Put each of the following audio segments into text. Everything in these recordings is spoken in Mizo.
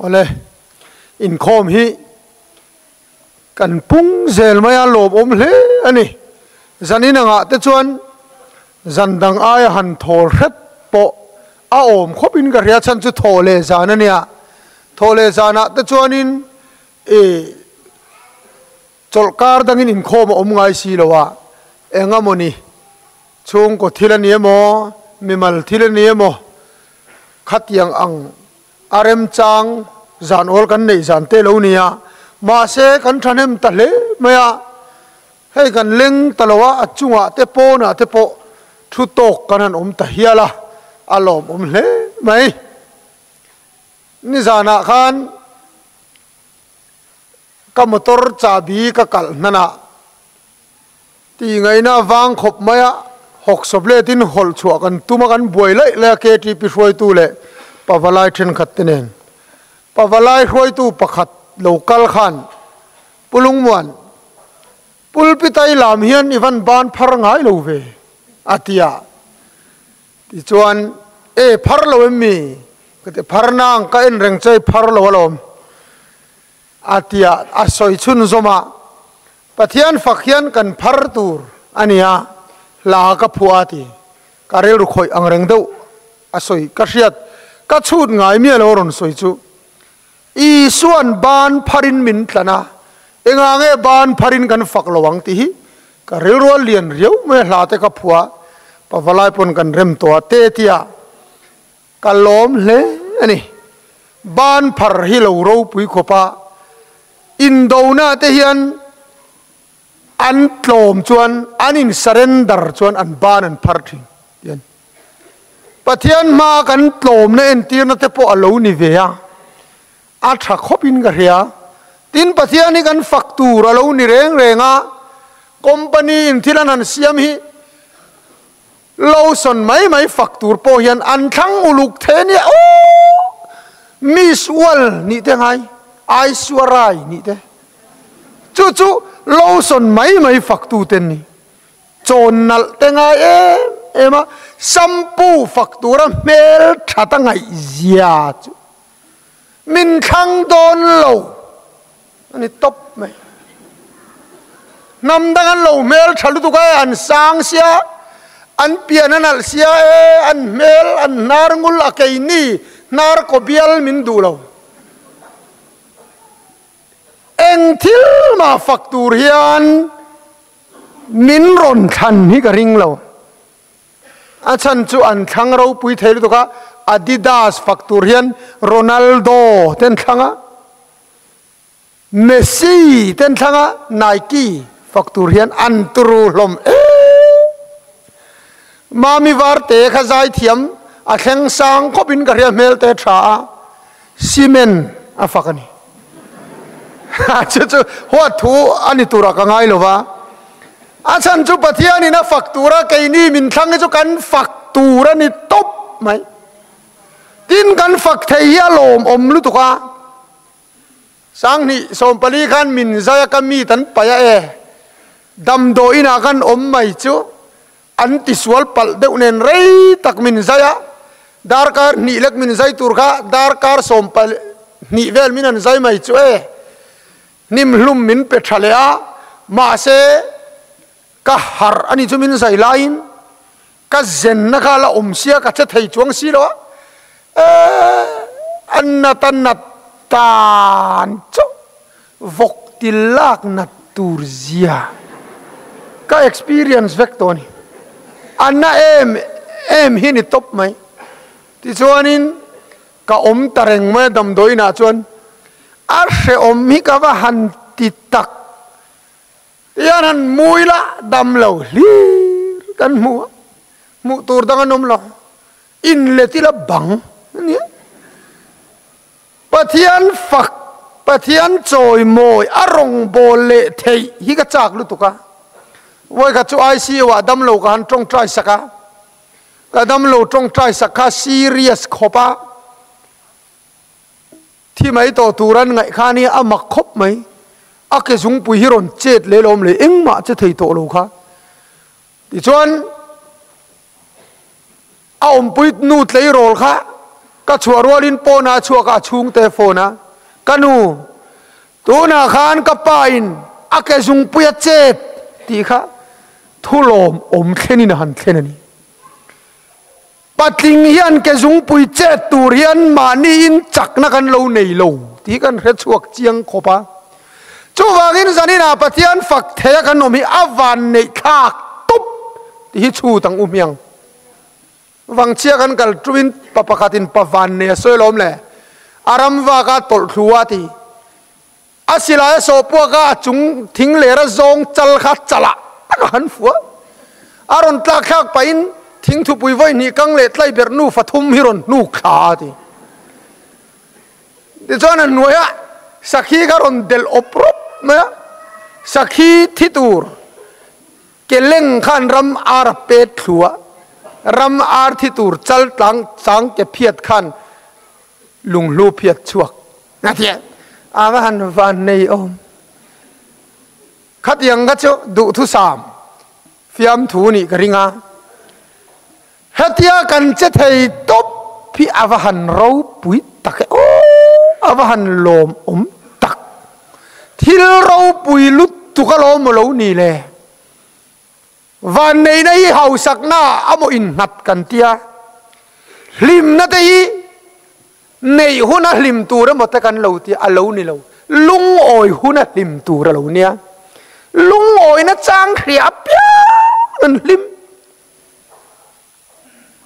Awle, inkhawm hi kan pung zel mai a, lawmawm hle a ni. Zanin angah te chuan zan dang aia han thawl hret pawh a awm khawpin ka hria, chhan chu thaw leh zan a nia. Thaw leh zanah te chuanin i chawlhkar dangin inkhawm a awm ngai si lo a, eng emaw ni, chhungkaw thil a ni emaw, mimal thil a ni emaw, khatiang ang a remchang zan awl kan neih zan te lo nia. Mahse, kan thahnem ta hle mai a, hei kan leng ta lo a, a chungah te pawnah te pawh thu tawk kan han awm ta hial a, a lawmawm hle mai. Nizanah khan Ka motor chahbi ka kalh hnan ah tih ngaihna vang khawp mai a, hawksawp letin hawlh chhuah kan tum a, kan buai laih laih a KTP hruaitu leh Pavalai thenkhat te nen. Pavalai hruaitu pakhat lo kal khan Pu Lungmuan, Pulpitai lam hian i van ban phar ngai lo ve a ti a. Tichuan, E, phar lo em mi? Ka ti, Phar nang, ka en reng che i phar lo alawm. A ti a, a sawi chhunzawm a, Pathian fak hian kan phar tur a ni a, hla ka phuah a ti. Ka rilru khawih ang reng deuh a sawi ka hriat, ka chhut ngai miah lo a rawn sawi chu. Isuan ban pharin min tlan a, engah nge ban pharin kan fak lo ang tih hi ka rilru a lian riau mai a, hla te ka phuah pavalai pawn kan rem tawh a te tia ka lawm hle a ni. Ban phar hi lo ropui khawp a, indona te hian an tlawm chuan an in surrender chuan an ban an phar thin tih a ni. Pathian hmaa kan tlawmna entirna te pawh a lo ni ve a, a tha khawpin ka hria. Tin, Pathian hi kan fak tur a lo ni reng reng a, company in thil an han siam hi lotion mai mai fak tur pawh hian an thlang uluk thei nia aw! Miss World nih te ngai, Aishwarya nih te, chu chu lotion mai mai fak tu te an ni. Chawn nalh te ngai em em a, shampoo fak tura hmel that a ngaih zia chu min thlang dawn lo a ni tawp mai. Hnam dang an lo hmel tha lutuk a, an sang sia, an pian a nalh sia e, an hmel an hnar ngul a keini hnar kaw bial min duh lo. Eng thil mah fak tur hian Min rawn thlan hi ka ring lo. A chhan chu an thlang ropui thei lutuk a, Adidas fak tur hian Ronaldo te an thlang a, Messi te an thlang a, Nike fak tur hian an turu hlawm em. Mami Varte kha zaithiam a thleng sang khawpin ka hria hmel te tha a, Cement a fak a ni. Chu chu huat thu a ni turah ka ngai lo va. A chhan chu Pathianin a fak tura keini min thlang hi chu kan fak tur a ni tawp mai. Tin kan fak thei hi a lawmawm lutuk a. Sanghnih 14 khan min zai a ka mi tan paih a e. Damdawi inah khan awm mai chu An tisual palh deuh nen rei tak min zai a, darkar hnih lek min zai tur kha darkar 12 vel min han zai mai chu e, hnim hlum min pe tha leh a, mahse ka harh a ni chu min zai laiin ka zenna kha la awm sia ka che thei chuang si lo a, e an nat a nat tan chu Vawk til lak nat tur zia ka experience vek tawh a ni. A na em em hi ni tawp mai. Tichuanin ka awm ta reng mai a damdawiin ah chuan a hrehawm hi ka va han ti tak. Tihian han mui la dam lo hlir kan hmu a, hmuh tur dang an awm lo. Inlet ila bang a nia. Pathian fak, Pathian chawimawi a rawngbâwl leh theih hi ka châk lutuk a. Vawikhat chu ICU ah damlo ka han tawngtai sak a, ka damlo tawngtai sak kha serious khawp a, thi mai tawh tur an ngaih kha nia a mak khawp mai. A ke zungpui hi rawn chet leh lawm leh engmah che thei tawh lo kha. Tichuan a awmpui nu tleirawl kha. Ka chhuah rualin pawnah a chhuak a, a chhungte phone a, Ka nu, tunah khan ka pa in a ke zungpui a chet tih kha thulawm awm thlenin a han thlen a ni. Patling hian ke zungpui chet tur hian mahniin chakna kan lo nei lo tih kan hre chhuak chiang khawp a. Chuvangin zaninah Pathian fak theia kan awm hi a van neih thlak tawp tih hi chhut ang u hmiang. Vangchhia kan kal tuin pa pakhatin pa van nei a sawi lawm le, a ram vaka tawlh thlu a ti. A silai a sawh puak a, a chung thing ler a zawng chal kha chalah tak a han fuh a. A rawn tlak thlak pahin thing thupui vawi hnih kang leh tlai berh nufa thum hi rawn hnuk thla a ti. Tichuan a hnuaiah sakhi kha rawn delh awp rawp mai a, sakhi thi tur ke leng khan ram ar a pet thlu a, ram ar thi tur chal tlang chang ke phiat khan lunghlu phiat chhuak. Ngatia a va han van nei awm. Khatiang kha chu duhthusam fiamthu nih ka ring a. Hetia kan che thei tawp hi a va han ropui tak e aw, a va han lawmawm tak. Thil ropui lutuk alawm maw lo ni le. Vanneihna hi hausakna a maw innghat kan tia, hlimna te hi neih huna hlim tur emaw te kan lo tia, a lo ni lo. Lungawi huna hlim tur a lo nia. Lungawina chang hria apiang an hlim.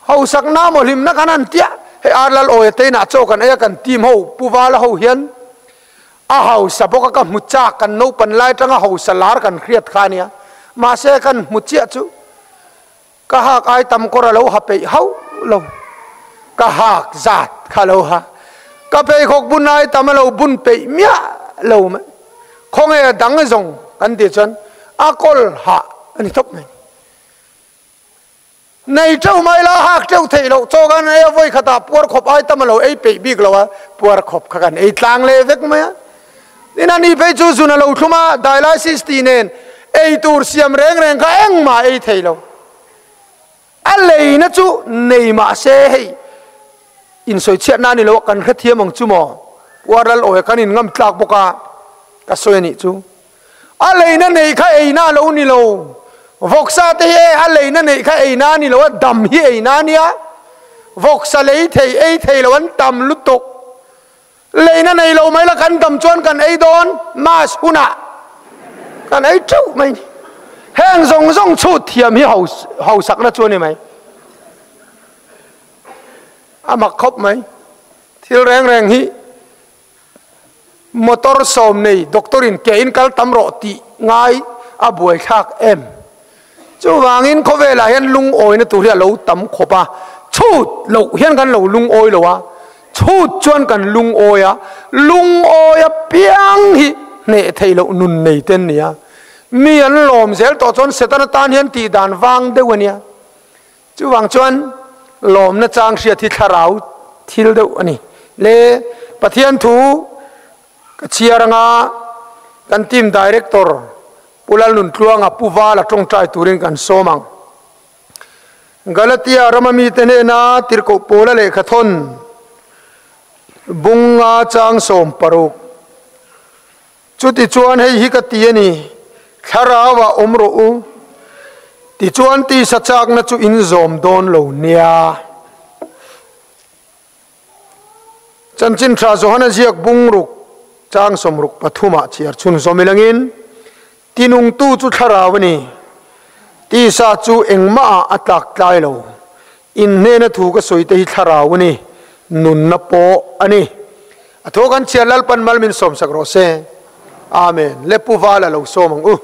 Hausakna maw hlimna kan han tia, hei ar lal awi a teinah chaw kan ei a kan team ho Pu Vala ho hian a hausa bawk a ka hmu chak kan naupan lai atanga hausa lar kan hriat kha a nia mahse kan hmu chiah chu ka hak ai tam kawr a lo ha peih hauh lo ka hak zat kha a lo ha ka pheikhawk bun ai tam a lo bun peih miah lo mai khawnge a dang zawng kan tih chuan a kawl hah a ni tawp mai. Nei teuh mai la hak teuh theih loh chaw kan ei a, vawi khatah puar khawp ai tam a lo ei peih bik lo a, puar khawp kha kan ei tlang leh vek mai a. Tin a ni phei chu zun a lo thlum a, dialysis tih nen ei tur siam reng reng kha engmah ei thei lo. A leina chu nei mah se hei insawichhiat na a ni lo a, kan hrethiam ang chu maw? Puar lal awi a kan inngam tlak bawk a, ka sawi a nih chu. A leina neih kha eina a lo ni lo. Vawksa te hi e a leina neih kha eina a ni lo a, dam hi eina a nia. Vawksa lei thei ei thei lo an tam lutuk. Leina nei lo mai la kan dam chuan kan ei dawn mass hunah kan ei teuh mai ni. Heng zawng zawng chhut thiam hi hausakna chu a ni mai. A mak khawp mai. Thil reng reng hi Motor sawm nei doctor in ke in kal tam rawh tih ngai a buai thlak em? Chuvangin khawvelah hian lungawina tur hi a lo tam khawp a, chhut loh hian kan lo lungawi lo a, chhut chuan kan lungawi a, lungawi apiang hi hneh theih loh nun nei te an ni a, mi an lawm zel tawh chuan Setana tan hian tih dan vang deuh a nia. Chuvang chuan lawmna chang hriat hi thlarau thil deuh a ni. Le Pathian thu ka chhiar anga kan team director Pu Lalnuntluanga Pu Vala tawngtai turin kan sawm ang. Galatia rama mite hnena tirhkoh pawla lehkha thawn bunga chang 16. Chutichuan hei hi ka ti a ni, Thlarauah awm rawh u, tichuan tisa chakna chu in zawm dawn lo nia. Chanchin Tha Johana ziak bungruk chang 63 ah chhiar chhun zawm ilangin, Tinungtu chu thlarau a ni, tisa chu engmahah a tlak tlai lo, in hnena thu ka sawi te hi thlarau a ni, nunna pawh a ni. A thaw kan chhiar Lalpan mal min sawmsak rawh se. Amen. Le Pu Vala lo sawm ang u.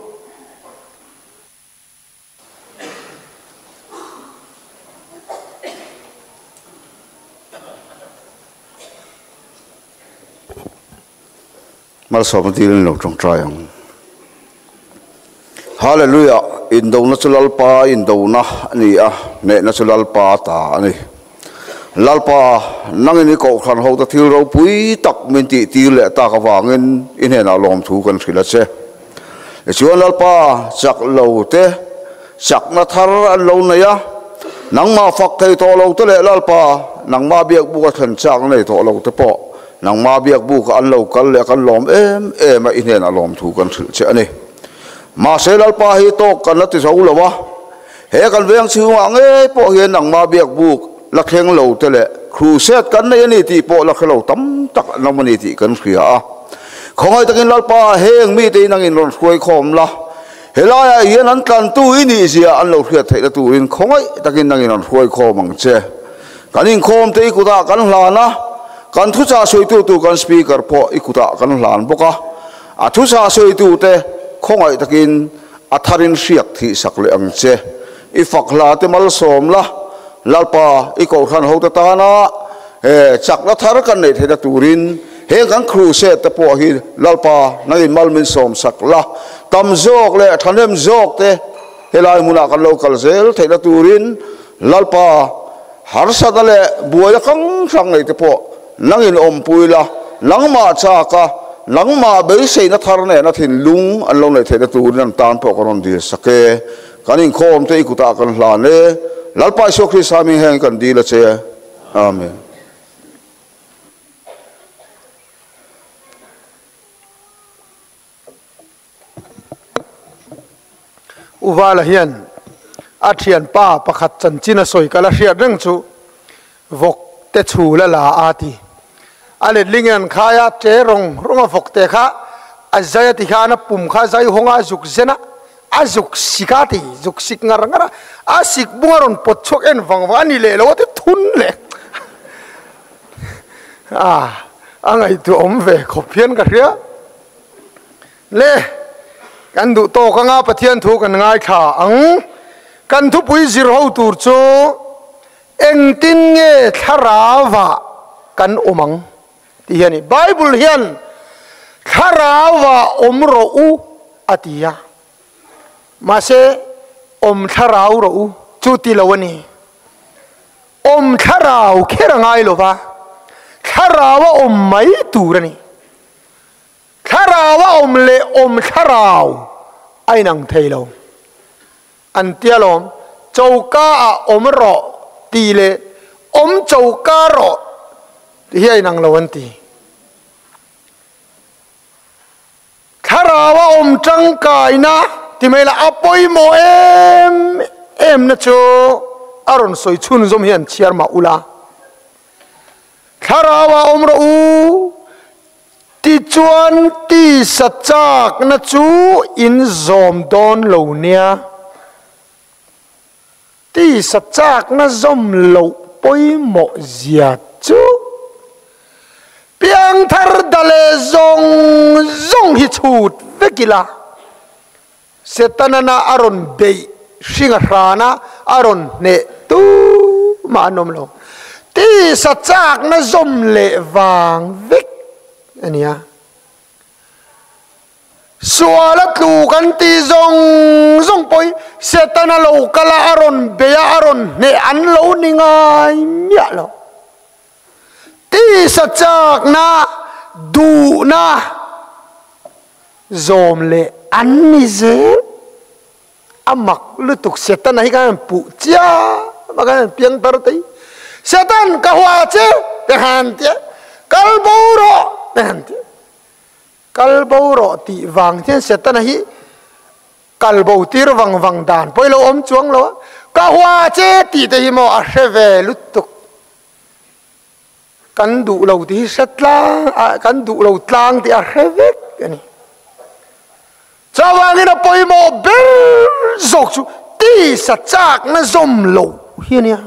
Malsawmna dilin lo tawngtai ang. Hallelujah! Indona chu Lalpa indona a ni a, hnehna chu Lalpa ta a ni. Lalpa, nangin i kohhran hota thil ropui tak min tih tir leh tak avangin i hnenah lawmthu kan hrilh a che. Tichuan Lalpa, chak lo te chakna thar an lo nei a, Nangmah fak thei tawh lo te leh Lalpa, nangmah biak buka thlen chak nei tawh lo te pawh nangmah biak buka an lo kal leh kan lawm em em a, i hnenah lawmthu kan hrilh che a ni. Mahse Lalpa hi tawk kan la ti zo lo a, he kan veng chhungah ngei pawh hian nangmah biak buk la thleng lo te leh crusade kan nei a ni tih pawh la hre lo tam tak an awm a ni tih kan hria a. Khawngaih takin Lalpa heng mite in angin rawn hruai khawm la, helaiah hian an tlantu i nih zia an lo hriat theihna turin khawngaih takin nangin rawn hruai khawm ang che. Kan inkhawmte i kutah kan hlan a, kan thuchah sawitu tur kan Speaker pawh i kutah kan hlan bawk a. A thuchah sawitute khawngaih takin a tharin hriak thih sak leh ang che. I fak hla te malsawm la, Lalpa i kohhran hote tana he chakna thar kan neih theihna turin heng kan crusade te pawh hi Lalpa nangin mal min sawm sak la, tam zawk leh thahnem zawk te helai hmunah kan lo kal zel theihna turin Lalpa harsatna leh buaina hrang hrang nei te pawh nangin awmpui la, nangmah chaka nangmah beiseina thar nena thinlung an lo neih theihna turin an tan pawh kan rawn dil sak e. Kan inkhawm te i kutah kan hlan e. Lalpa Isua Krista hming heng kan dil a che. Amen. Uvala hian a thianpa pakhat chanchin a sawi kal a hriat reng chu vawk te chhul a la a ti. A letling in an khai a, che rawng rawng a vawk te kha a zai a ti khan a pum kha a zai hawng a, a zuk zen a, a zuk sik a ti, zuk sik ngar ngar a, a sik bung a rawn pawt chhuak en vang vang a ni leh lo a ti thun leh a, a ngaihtuah awm ve khawp hian ka hria. Le, kan duh tawk anga Pathian thu kan ngaithla ang. Kan thupui zir ho tur chu engtin nge thlarauah kan awm ang tih hi a ni. Bible hian thlarauah awm rawh u a ti a, mahse awm thlarau rawh u chu ti lo a ni. Awm thlarau kher a ngai lo va, thlarau a awm mai tur a ni. Thlarau a awm leh awm thlarau a inang thei lo. An tia lawm, choka ah awm rawh tih leh awm choka rawh tih hi a inang lo an ti. Thlarau a awm tangkaina ti mai lah a pawimawh em em na chu a rawn sawi chhunzawm hi an chhiar mah ula. Thlarau ah awm rawh u. Tichuan tisa chakna chu in zawm dawn lo nia. Tisa chakna zawm loh pawimawh zia chu piangthar da leh zawng zawng hi chhut vek ila, Setanana a rawn beih hring a hrana a rawn hneh tumah an awm lo. Tisa chakna zawm leh vang vek a nia. Sual a tlu kan tih zawng zawng pawh hi Setana lo kal a, a rawn beih a, a rawn hneh an lo ni ngai miah lo. Tisa chakna duhna Zawm leh an ni zel. A mak lutuk Setana hi khan an puh chiam a khan an piang tar te hi. Setan ka hua che te khan an tia, kal bo rawh te khan an tia. Kal bo rawh tih vang hian Setana hi kal bo tir vang vang dan pawh i lo awm chuang lo a. Ka hua che tih te hi maw a hre ve lutuk. Kan duh lo tih hi hre tlang a, kan duh lo tlang tih a hre vek a ni. Chuvangin a pawimawh ber zawk chu tisa chakna zawm loh hi a nia.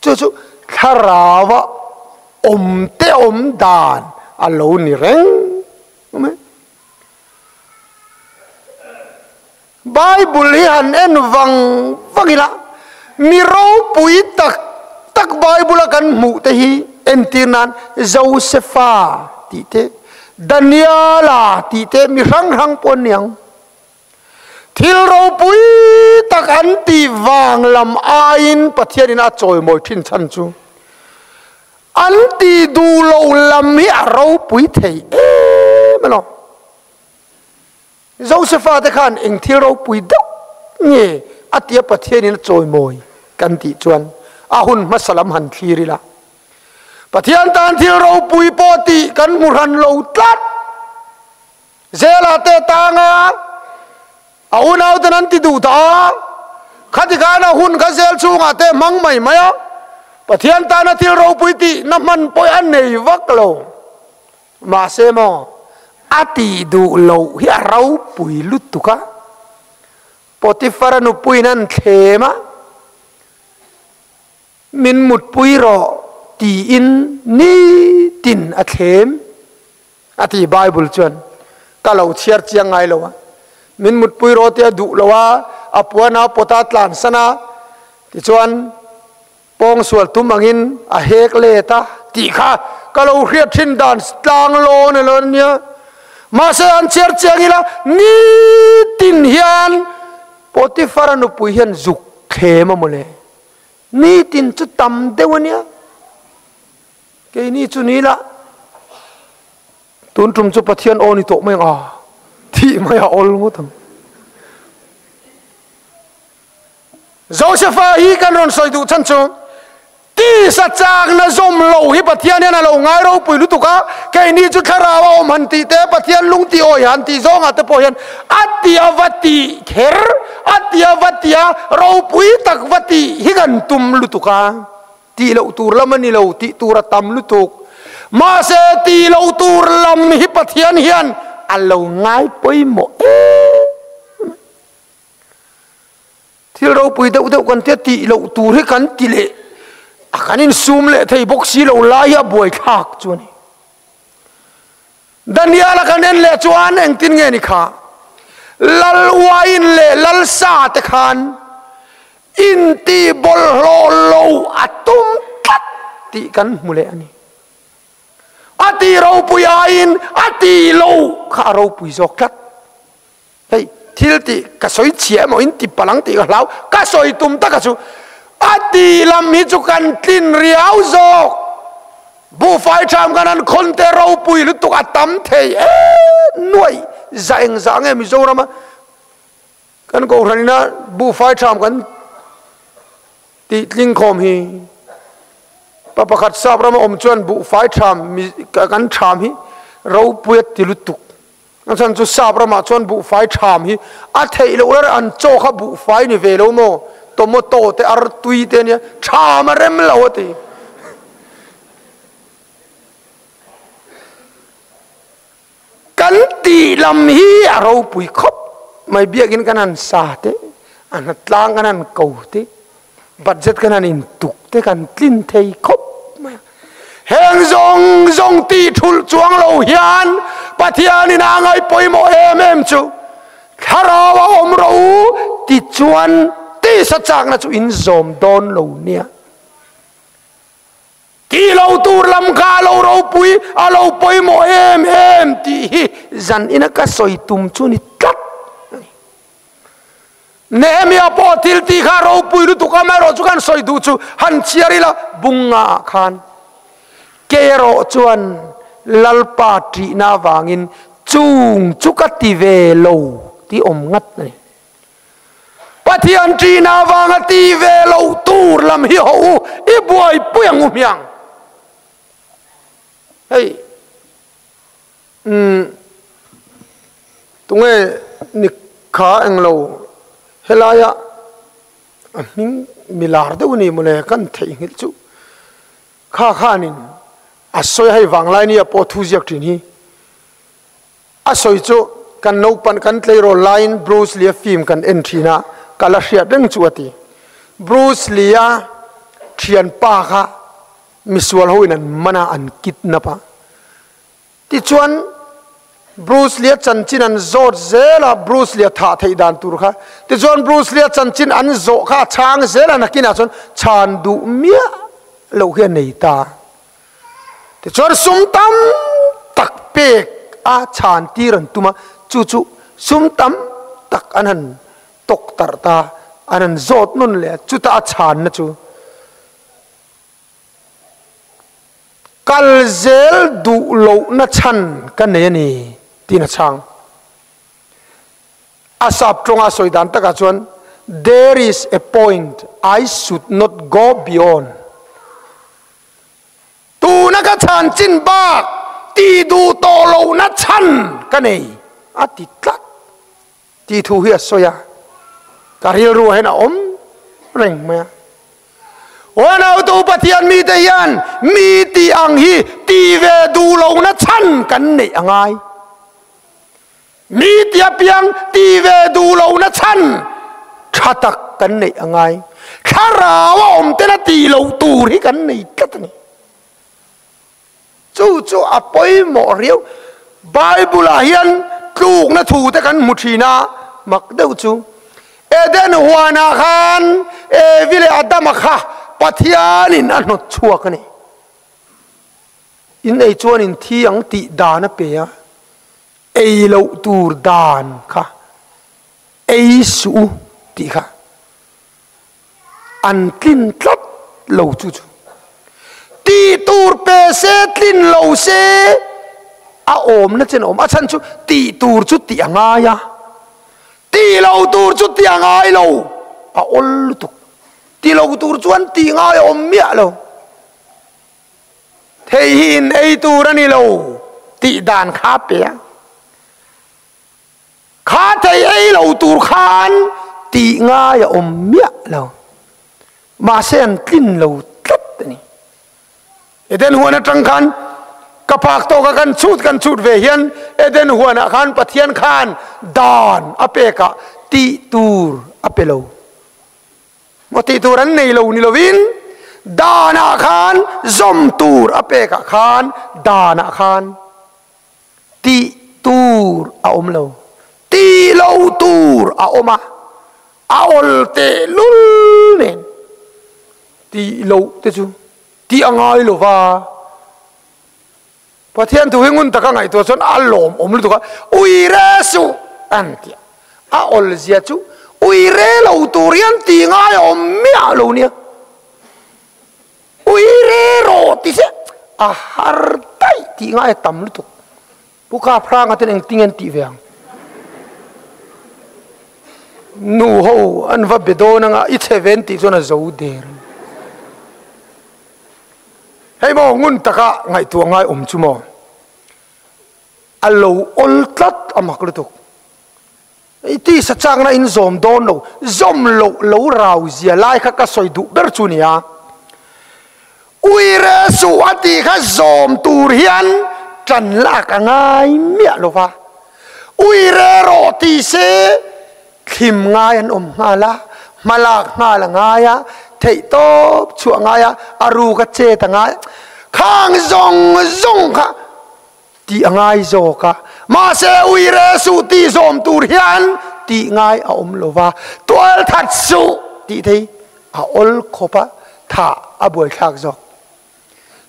Chu chu thlarau a awm te awm dan a lo ni reng mai. Bible hi han en vang vang ila, mi ropui tak tak Bible a kan hmuh te hi entir nan Josefa tih te, Daniela tih te mi hrang hrang pawh an ni ang. Thil ropui tak an tih vang lam aiin Pathianin a chawimawi thin chhan chu an tih duh loh lam hi a ropui thei em alawm. Josefa te khan eng thil ropui deuh nge a tia Pathianin a chawimawi kan tih chuan a hun hmasa lam han thlir ila. Pathian tan thil ropui pawh tih kan hmu hran lo tlat. Zela te tanga a unauten an ti duh ta a, khati khan a hun kha zel chhungah te hmang mai mai a, Pathian tana thil ropui tih na hman pawh a nei vak lo. Mahse maw, a tih duh loh hi a ropui lutuk a, Potifara nupuiin an thlem a, Min mutpui rawh tiin nitin a thlem. A ti Bible chuan ka lo chhiar chiang ngai lo a, min mutpui rawh tia duh lo a, a puan a pawt a tlan san a, tichuan pawng sual tum angin a hek let a tih kha ka lo hriat thin dan tlang lawn elo ania. Mahse an chhiar chiang ila nitin hian Potiphar-a nupui hian zuk thlem a mawle, nitin chu tam deuh ania. Keini chu ni la, tun tum chu Pathian aw ni tawh mai ang a, thih mai a awl ngawt ang. Josepha hi kan rawn sawi duh chhan chu, tisa chakna zawm lo hi Pathian hian a lo ngai ropui lutuk a, keini chu thlarau a awm han tih te, Pathian lung tih awi han tih zawngah te pawh hian a ti a va tih kher, a ti a va ti a ropui tak va tih hi kan tum lutuk a. Tih loh tur lam a ni lo, tih tur a tam lutuk. Mahse, tih loh tur lam hi Pathian hian a lo ngai pawimawh em mai. Thil ropui deuh deuh kan tia tih loh tur hi kan ti leh a, kan insum leh thei bawk si lo lai hi a buaithlak chu a ni. Daniel-a kan en leh chuan engtin nge ni kha? Lal uain leh lal sa te khan inti bawlhhlawh lo a tum tlat tih kan hmu leh a ni. A ti ropui aiin a ti lo kha a ropui zawk tlat. Hei thil tih ka sawi chhia emaw in ti palh ang tih ka hlau, ka sawi tum taka chu a ti lam hi chu kan tlin riau zawk. Buhfai ṭham kan han khawn te ropui lutuk a tam thei e nuaih za eng za nge Mizorama kan kohhran ina buhfai ṭham kan tih tling khawm hi pa pakhat sap rama awm chuan buhfai ṭham kan ṭham hi ropui a ti lutuk. A chhan chu sap ramah chuan buhfai ṭham hi a theih loh lar an chaw kha buhfai ni ve lo maw? Tomato te artui te ania ṭham a rem lo a ti. Kan tih lam hi a ropui khawp mai biakin kan han sa te, a hnatlang kan han ko te, Budget kan han intuk te kan tlin thei khawp mai a. Heng zawng zawng tih thulh chuang lo hian Pathianin a ngaih pawimawh em em chu thlarau a awm rawh u tichuan tisa chakna chu in zawm dawn lo nia. Tih lo tur lam kha a lo ropui, a lo pawimawh em em tih hi zan ina ka sawi tum chu ni tlat a ni. Nehemia pawh thil tih kha ropui lutuk amaherawh chu kan sawi duh chu han chhiar ila bunga ah khan ke erawh chuan Lalpa ṭihna avangin chung chu ka ti ve lo tih awm ngat a ni. Pathian ṭihna avanga ti ve lo tur lam hi ho u i buaipui ang u hmiang. Hei Umm tunge ni kha englo helaia a hming milar deuh a ni mawle kan theihnghilh chu kha khanin a sawi a hei vanglai nia pawh thu ziak thin hi a sawi chu kan naupan kan tleirawl laiin Bruce Lee-a film kan en thin a ka la hriat reng chu a ti Bruce Lee-a thianpa kha misual hoin an man a an kidnap a. Tichuan, Bruce Lee-a chanchin an zawt zel a, Bruce Lee-a thah theih dan tur kha. Tichuan, Bruce Lee-a chanchin an zawh kha a chhang zel a, nakinah chuan chhan duh miah loh hi a nei ta. Tichuan, sum tam tak pek a chhan tir an tum a, chu chu sum tam tak an han tawk tarh ta, an han zawt nawn leh a, chutah a chhanna chu. Kal zel duh lohna chhan ka nei a ni, tiin a chhang. A sap tawnga sawi dan takah chuan, There is a point I should not go beyond. Tuna ka chhan chin bak ti duh tawh lohna chhan ka nei a ti tlat tih thu hi a sawi a, ka rilruah hian a awm reng mai a. Uanautu Pathian mite hian mi tih ang hi ti ve duh lohna chhan kan neih a ngai. Mi ti apiang ti ve duh lohna chhan tha tak kan neih a ngai. Thlarau a awm tena tih loh tur hi kan nei tlat a ni. Chu chu a pawimawh riau. Bible-ah hian tlukna thu te kan hmu thin a, mak deuh chu. Eden huanah khan Evi leh Adama kha Pathianin a hnawt chhuak a ni. In ei chuan in thi ang tih dan a pe a, ei loh tur dan kha ei suh u tih kha an tlin tlat lo chu chu tih tur pe se tlin lo se a awmna chen a awm a chhan chu tih tur chu tih a ngai a tih lo tur chu tih a ngai lo a awl lutuk ti lo tur chuan tih ngai a awm miah lo. Thei hi in ei tur a ni lo tih dan kha a pe a. Kha thei ei lo tur khan tih ngai a awm miah lo. Mahse an tlin lo tlat a ni. Eden huan atang khan ka pak tawk a kan chhut kan chhut ve hian Eden huanah khan Pathian khan dan a pek ah tih tur a pe lo. Maw tih tur an nei lo ni lovin danah khan zawm tur a pekah khan danah khan tih tur a awm lo, tih lo tur a awm a, a awl tehlul nen tih loh te chu tih a ngai lo va. Pathian thu hi ngun taka ngaihtuah chuan a lawmawm lutuk a, ui re suh an ti a, a awlzia chu ui re lo tur hian ti ngai a awm miah lo nia, ui re rawh ti se a har daih tih ngai a tam lutuk, Pu Kaphranga ten engtin an tih ve ang? Nu ho an va be dawn anga i chhe ve an tih chuan a zo der. Hei maw ngun taka ngaihtuah ngai awm chu maw? A lo awl tlat a mak lutuk. I tisa chakna in zawm dawn lo, zawm loh lo rau zia lai kha ka sawi duh ber chu nia. Uire suh a tih kha zawm tur hian ṭan lak a ngai miah lo va. Uire rawh ti se Thlim ngai an awm nghal a, hmalak nghal a ngai a, theihtawp chhuah a ngai a, a ruk a chet a ngai a, khang zawng zawng kha tih a ngai zawk a. Mahse uire suh tih zawm tur hian tih ngai a awm lo va, tual that suh tih thei a awl khawp a, thah a buaithlak zawk.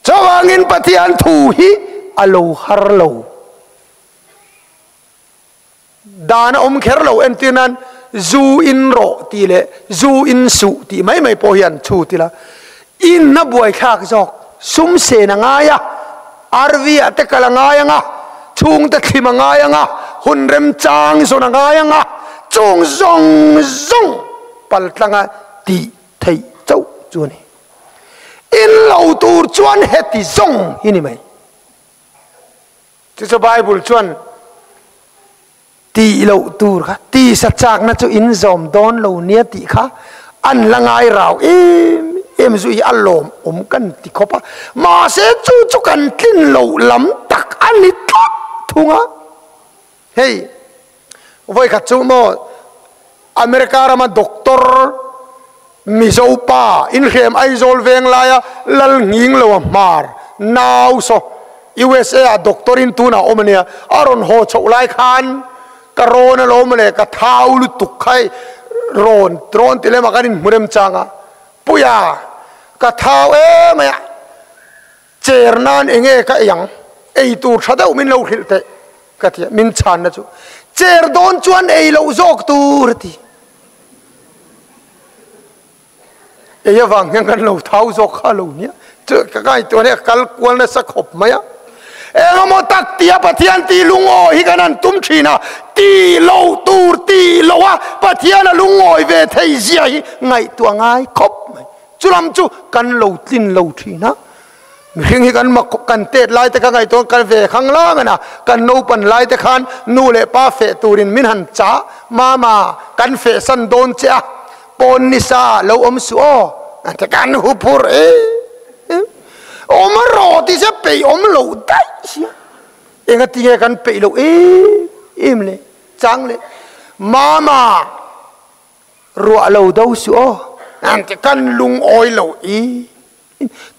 Chuvangin Pathian thu hi a lo har lo. Dan a awm kher lo entir nan zu in rawh tih leh zu in suh tih mai mai pawh hian chhut ila in a buaithlak zawk sum sen a ngai a, RV ah te kal a ngai ang a, chhungte thlim a ngai ang a, hun remchang zawn a ngai ang a, chung zawng zawng pal tlanga tih theih chauh chu a ni. In lo tur chuan heti zawng hi ni mai. Chu chu Bible chuan tih loh tur kha tisa chakna chu in zawm dawn lo nia tih kha an la ngai rau em em zu hi a lawm awm kan ti khawp a, mahse chu chu kan tlin loh lam tak a ni tlat thung a. Hei vawikhat chu maw America rama doctor Mizo pa inhrem Aizawl veng laia lal nghing lo a hmar nau saw USA ah doctor in tunah awm a nia a rawn haw chhoh lai khan ka rawn alawm le ka thau lutuk kha hei rawn rawn ti lem a kan inhmu rem chang a Puia ka thau em mai a cher nan enge ka ei ang ei tur tha deuh min lo hrilh teh ka ti a min chhanna chu cher dawn chuan ei loh zawk tur a ti. Ei avang hian kan lo thau zawk kha lo nia. Chu ka ngaihtuah nia kal kual nasa khawp mai a. Engemaw tak tia Pathian tih lungawi hi kan han tum thin a, tih loh tur tih loh a Pathian a lungawi ve thei zia hi ngaihtuah ngai khawp mai. Chu lam chu kan lo tlin lo thin a. Mihring hi kan mak kan tet lai te kha ngaihtuah kan ve khang lang a na, kan naupan lai te khan nu leh pa feh turin min han chah, Mama, kan feh san dawn che a, pawn nisa lo awm suh aw, an ti kan hu phur e. Awm a rawh ti se peih awm loh daih sia. Engati nge kan peih loh em em le chang le. Mama ruah lo do suh aw an ti kan lungawi lo i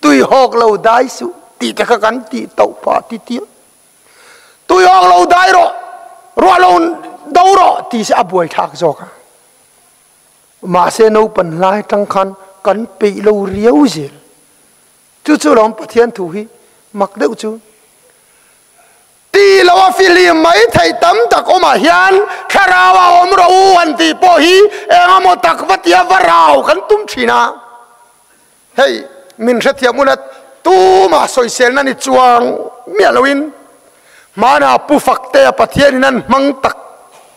tui hawk lo dai suh tih te kha kan tih toh phah ti tia. Tui hawk lo dai rawh ruah lo do rawh ti se a buaithlak zawk a. Mahse naupan lai atang khan kan peih lo riau zel. Chu chu lawm Pathian thu hi mak deuh chu. Tih lo a fihlim mai theih tam tak awmah hian thlarau a awm rawh u han tih pawh hi eng emaw tak va tia va rau kan tum thin a. Hei min hrethiam ula tumah sawiselna ni chuang miah loin hmanah Pu Faktea Pathianin an hmang tak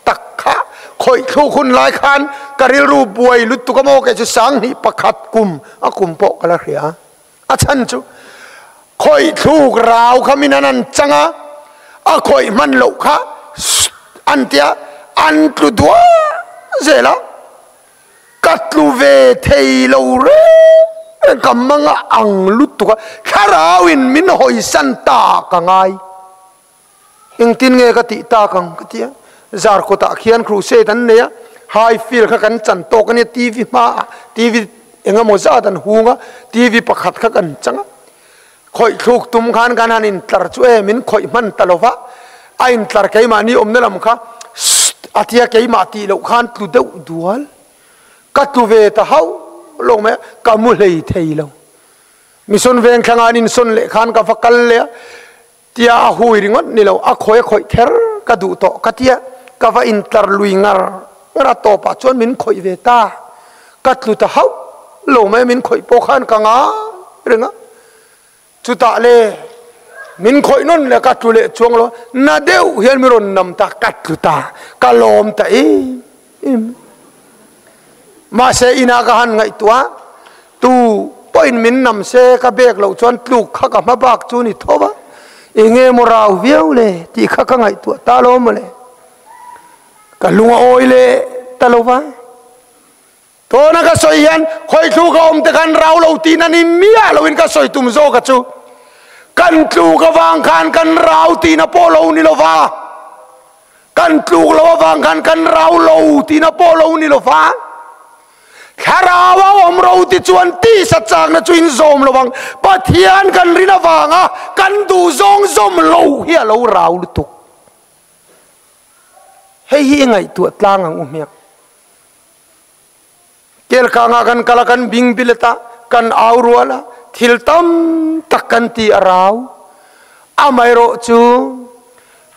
tak kha khawih thluk hun lai khan ka rilru buai lutuk a maw kei chu sanghnih pakhat kum a kum pawh ka la hria a chhan chu khawih thluk rau kha min an an chang a a khawih hman loh kha an tia an tlu duah zel a ka tlu ve thei lo reng ka mang a ang lutuk a thlarau in min hawisan ta ka ngai. Engtin nge ka tih tak ang ka ti a, zar kawtah khian crusade an nei a, high field kha kan chan tawk a nia, TV hmaah TV eng emaw zat an hung a, TV pakhat kha kan chang a, khawih thluk tum khan kan han intlar chu e min khawih hman ta lo va, a intlar keimahni awmna lam kha sst a tia keimah tih loh khan tlu deuh dual, ka tlu ve ta hauh lo mai a, ka mu hlei thei lo. Mission Vengthlanga an insawn leh khan ka va kal leh a, Tia a hui ringawt ni lo, a khawi a khawih kher ka duh tawh ka tia, ka va intlar lui ngar ngar a, tawpah chuan min khawih ve ta, ka tlu ta hauh lo mai, min khawih pawh khan ka ngai reng a, chutah le min khawih nawn leh ka tlu leh chuang lo, na deuh hian min rawn nam ta, ka tlu ta, ka lawm ta em em. Mahse inah ka han ngaihtuah a, tu pawhin min nam se ka bek loh chuan tluk kha ka hma bak chu ni tho va, enge maw rau viau le tih kha ka ngaihtuah ta lo maw le, ka lung a awi leh ta lo va. Tawna ka sawi hian khawi tluk a awm te khan rau lo tihna ni miah loin ka sawi tum zawk a chu, kan tluk avang khan kan rau tihna pawh lo ni lo va. Kan tluk lo avang khan kan rau lo tihna pawh lo ni lo va. Thlarau a awm ro ti chuan tisa chakna chu in zawm lo ang. Pathian kan rin avanga kan duh zawng zawm lo hi a lo rau lutuk. Hei hi i ngaihtuah tlang ang u hmiang. Kelkangah kan kal a, kan bing bilet a, kan au rual a, thil tam tak kan ti a rau. Amaherawh chu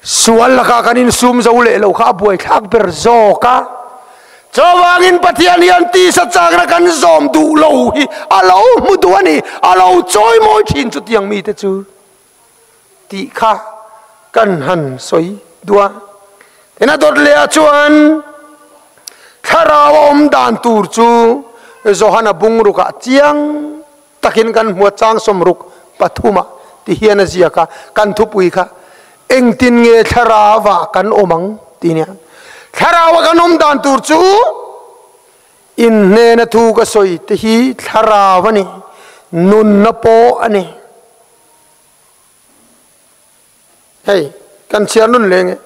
sual lakah kan insum zo leh lo kha a buaithlak ber zawk a. Chuvangin Pathian hian tisa chakna kan zawm duh lo hi a lo hmu duh a ni, a lo chawimawi thin chutiang mite chu tih kha kan han sawi duh a. Tin a dawt leh ah chuan Thlarau a awm dan tur chu Johana bungrukah chiang takin kan hmu a, chang sawmruk pathumah ti hian a ziak a, kan thupui kha engtin nge Thlarauah kan awm ang tih nia. Thlarauah kan awm dan tur chu inhnena thu ka sawi te hi Thlarau a ni, nunna pawh a ni. Hei, kan chhiar nun leng e.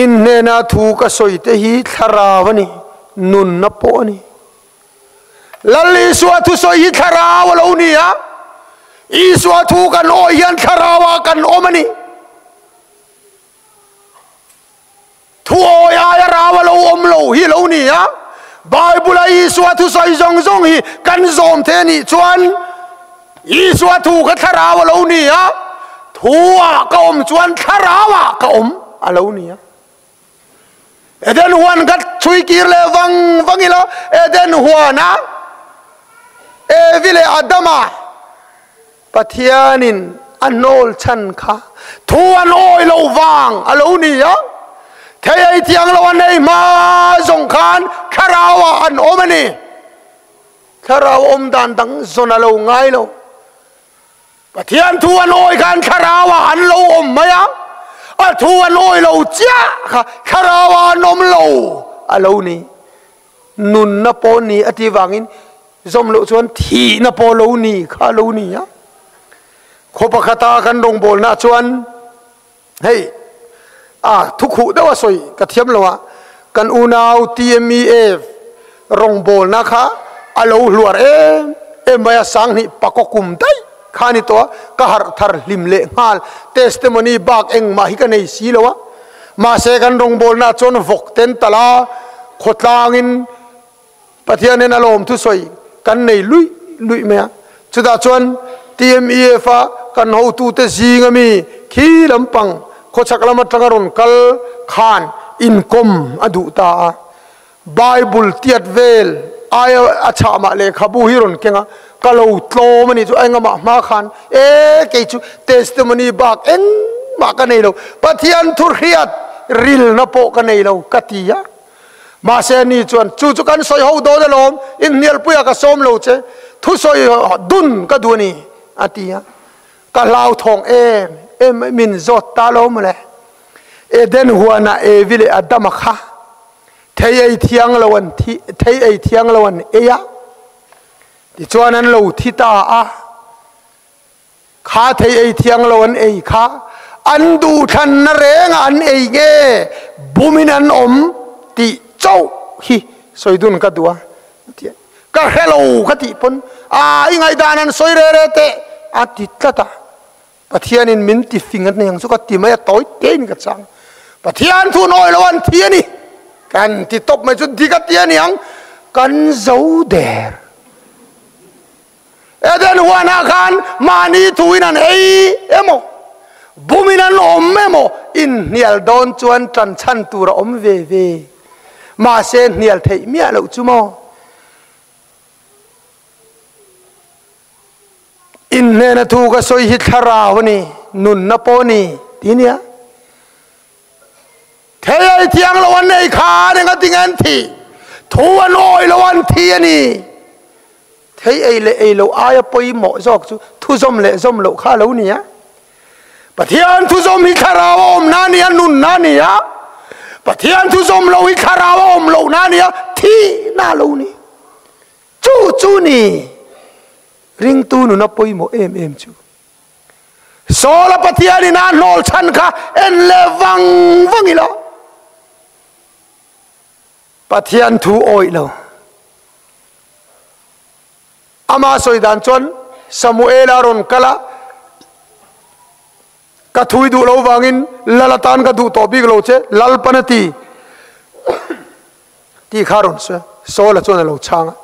In hnena thu ka sawi te hi thlarau a ni, nunna pawh a ni. Lal Isua thusawi hi thlarau a lo ni a, Isua thu kan awih hian thlarauah kan awm a ni. Thu awi aia rau a lo awm lo hi a lo ni a, Bible-a Isua thusawi zawng zawng hi kan zawm thei a nih chuan Isua thu kha thlarau a lo ni a, thu-ah ka awm chuan thlarauah ka awm a lo ni a. Eden huan kha chhui kir leh vang vang ila, Eden huana Evi leh Adama Pathianin a. A hnawl chhan kha thu an awi lo vang a lo ni a, thei ei thiang lo an ei hma zawng khan thlarau ah an awm a ni. Thlarau awm dan dang zawn a lo ngai lo. Pathian thu an awi khan thlarau ah an lo awm mai a, a thu an awi lo chiah kha thlarau ah an awm lo a lo ni. Nunna pawh ni a tih vangin zawm loh chuan thihna pawh lo ni kha a lo ni a. Khaw pakhata kan rawngbawlna chuan hei a thukhuh deuh a sawi ka thiam lo a, kan unau TMEF rawngbawlna kha a lo hluar em em mai a, sanghnih pakaw kum daih kha a ni tawh a, ka harh thar hlim leh nghal testimony bak engmah hi ka nei si lo a. Mahse kan rawngbawlna chuan vawk ten tala khawtlangin Pathianin a lawm thusawi kan nei luih luih mai a. Chutah chuan TMEF a kan hotute zinga mi khi lampang khawchhak lam atanga rawn kal khan inkawm a duh ta a. Bible tiat vel aia a chhah mah lehkhabu hi rawn keng a, ka lo tlawm a nih chu engamah hma khan e kei chu testimony bak engmah ka nei lo, Pathian thu hriat rilna pawh ka nei lo ka ti a. Mahse ani chuan, Chu chu kan sawi ho dawn alawm, inhnialpuiah ka sawm lo che, thusawi dun ka duh a ni, a ti a. Ka hlauthawng em em min zawt ta lo mawle. Eden huanah Evi leh Adama kha thei ei thiang lo an thi, thei ei thiang lo an ei a, tichuan an lo thi ta a. Kha thei ei thiang lo an ei kha an duhthlanna rengah an ei nge bumin an awm tih chauh hi sawi dun ka duh a, ka hre lo ka tih pawn a i ngaihdan an sawi re re teh a ti tlat a, Pathianin min ti fing a hneng chu ka ti mai a tawi tein ka chang. Pathian thu nawi lo an thi a ni kan ti tawp mai chu dik a ti a niang kan zo der. Eden huanah khan mahni thuin an ei emaw, bumin an awm emaw inhnial dawn chuan tan chhan tur a awm ve ve. Mahse hnial theih miah loh chu maw? Inhnena thu ka sawi hi thlarau a ni, nunna pawh a ni ti nia. Thei ei thiang lo an ei khan eng a ti nge an thih? Thu an awi lo an thi a ni. Thei ei leh ei loh aia pawimawh zawk chu thuzawm leh zawm loh kha a lo ni a. Pathian thuzawm hi thlarau a awmna a ni a, nunna a ni a. Pathian thuzawm loh hi thlarau a awm lohna a ni a, thihna a lo ni. Chu chu ni ringtu nuna pawimawh em em chu. Sawla Pathianin a hnawl chhan kha en leh vang vang ila. Pathian thu awih lo. Ama sawi dan chuan Samuela rawn kal a, Ka thui duh lo vangin lal atan ka duh tawh bik lo che, Lalpan a ti tih kha rawn sawi a. Saula chuan a lo chhang a,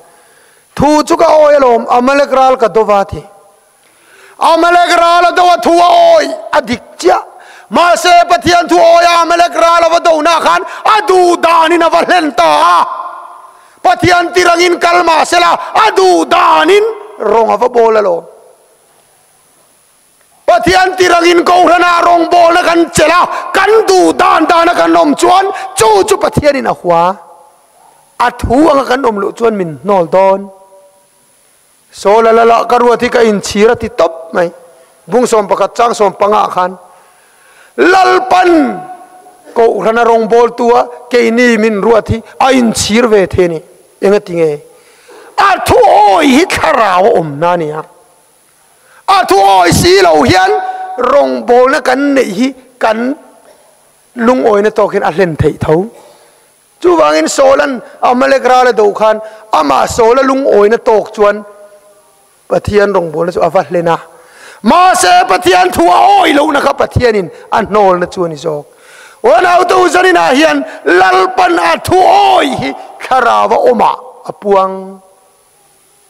Thu chu ka awi alawm, Amalek ral ka do va ti. Amalek ral a do a thu a awi a dik chiah. Mahse Pathian thu awi a Amalek ral a va do nah khan a duh danin a va hlen ta a. Pathian tirangin kal mah sela a duh danin rawng a va bawl alawm. Pathian tirangin Kohhranah rawngbawlna kan chelh a, kan duh dan dana kan awm chuan chu chu Pathianin a hua. A thu anga kan awm loh chuan min hnawl dawn. Saw la la la ka ruat hi ka inchhir a ti tawp mai. Bung 11 chang 15 ah khan Lalpan Kohhrana rawngbawltu a keini min ruat hi a inchhir ve thei a ni. Engati nge? A thu awi hi thlarau a awmna a ni a. A thu awi si lo hian rawngbawlna kan neih hi kan lungawina tawkin a hlen theih tho. Chuvangin Saula'n Amalek ral a do khan amah Saula lungawina tawk chuan Pathian rawngbawlna chu a va hlen a. Mahse Pathian thu a awi lohna kha Pathianin a hnawlna chu a ni zawk. Unautu zaninah hian Lalpan a thu awi hi thlarau a awmah a puang.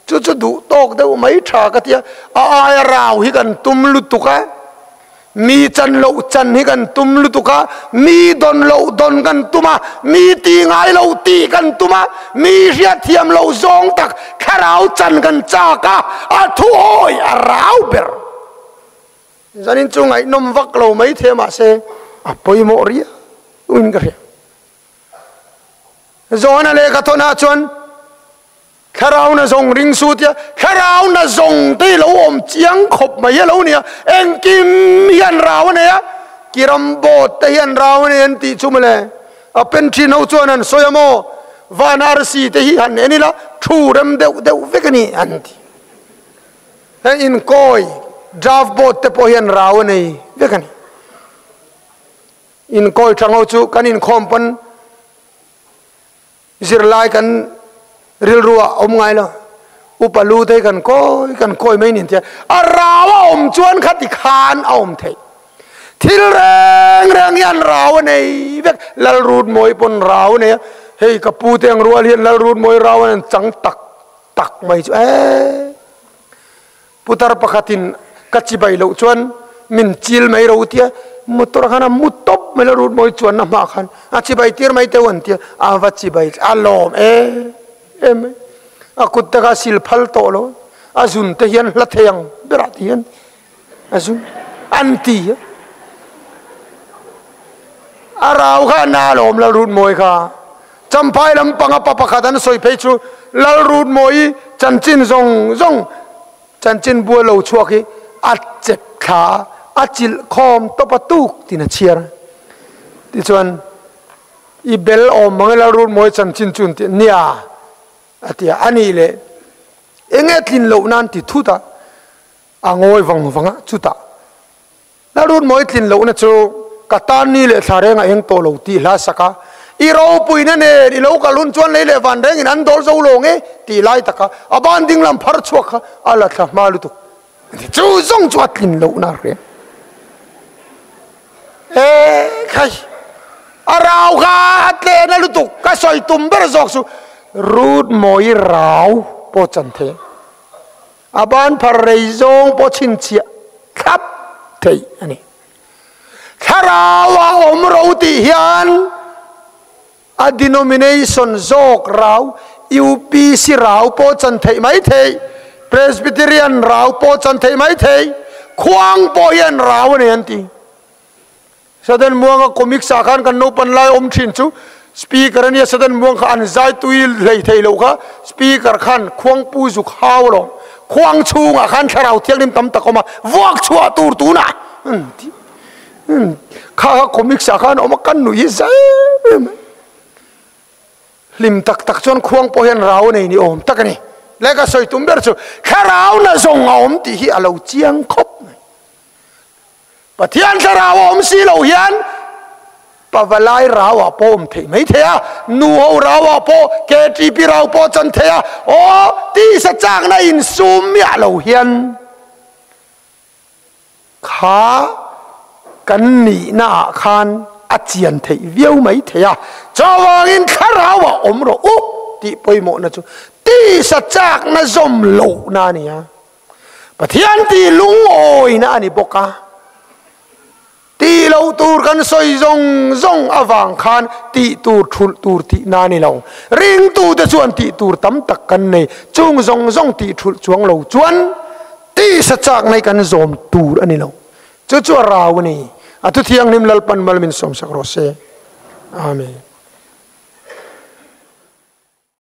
Chu chu duh tawk deuh mai tha ka tia, a aia rau hi kan tum lutuk a, mi chan loh chan hi kan tum lutuk a, mi dawn loh dawn kan tum a, mi ti ngai loh tih kan tum a, mi hriatthiam loh zawng tak thlarau chan kan chak a, a thu awi a rau ber. Zanin chu ngaihnawm vak lo mai thei mahse a pawimawh riau in ka hria. Johana lehkha thawnah chuan Thlarau na zawng ring su tia thlarau na zawng te hi lo awm chiang khawp mai a lo nia, engkim hian rau a nei a, kiram boat te hian rau a nei an tih chu mawle. A pen thin ho chuan an sawi a maw, van arsi te hi han en ila thu rem deuh deuh vek a ni an ti. Heng inkawi draft boat te pawh hian rau a nei vek a ni. Inkawi thang ho chu kan inkhawm pawn Zirlai kan rilru ah awm ngai lo. Upa lu te hi kan kawi kan kawi mai nin tia a rau a awm chuan kha ti khan a awm theih. Thil reng reng hian rau a nei vek. Lalrutmawi pawn rau a nei a, hei ka pu te ang rual hian Lalrutmawi rau an chang tak tak mai chu ee. Putar pakhatin ka chibai loh chuan min chil mai ro tia motor khan a mu tawp mai la rut mawi chuanna hma khan a chibai tir mai teuh an tia a va chibai a lawm em em mai a kut te kha sil phal tawh lo a zun te hian hla thei ang berah ti hian a zun an ti a a rau kha na lawm la rut mawi kha Champhai lampanga pa pakhat an sawi phei chu Lalrutmawii chanchin zawng zawng chanchin bua lo chhuak hi a chep thla a, a chilh khawm tawp a tuk tiin a chhiar a. Tichuan, I bel awm mang e Lalrutmawii chanchin chu an ti a, nia a ti a, a nih leh eng nge tlin loh nan ti thut a, a ngawi vang vang a, chutah Lalrutmawi tlin lohna chu ka tan ni leh thla reng a eng tawh lo tih hla sak a, I ropuina nen i lo kal hun chuan lei leh van rengin an dawl zo lo nge tih lai taka a ban ding lam phar chhuak kha a la thla hma lutuk. Chu zawng chu a tlin lohna a hria. E khai, a rau kha a tlehna lutuk ka sawi tum ber zawk chu Rutmawi rau pawh chan thei a. A ban phar rei zawng pawh chhinchhiah thlap theih a ni. Thlarau a awm ro tih hian a denomination zawk rau, UPC rau pawh chan theih mai theih, Presbyterian rau pawh chan theih mai theih, khuang pawh hian rau a nei an ti. Sudden Muanga comics ah khan kan naupan lai awm thin chu speaker ania Sudden Muang kha an zai tui hlei thei loh kha speaker khan khuangpu zuk hau alawm khuang chhungah khan thlarau thianghlim tam tak awm a vuak chhuah tur tunah kha kha comics ah khan awm a kan nuih hi zai em em hlim tak tak chuan khuang pawh hian rau a nei ni awm tak a ni le ka sawi tum ber chu thlarau na zawng a awm tih hi a lo chiang khawp mai. Pathian thlarau a awm si lo hian pavalai rau ah pawh awm theih mai thei a, nu ho rau ah pawh KTP rau pawh chan thei a, aw tisa chakna insum miah lo hian kha kan nihna ah khan a chian theih viau mai thei a, chuvangin thlarau ah awm rawh u tih pawimawhna chu tisa chakna zawm lohna a ni a. Pathian tih lungawina a ni bawk a, tih loh tur kan sawi zawng zawng avang khan tih tur thulh tur tihna a ni lo. Ringtute chuan tih tur tam tak kan nei, chung zawng zawng tih thulh chuang lo chuan tisa chak nai kan zawm tur a ni lo. Chu chu a rau a ni. A thu thianghlim Lalpan mal min sawmsak rawh se. Amen.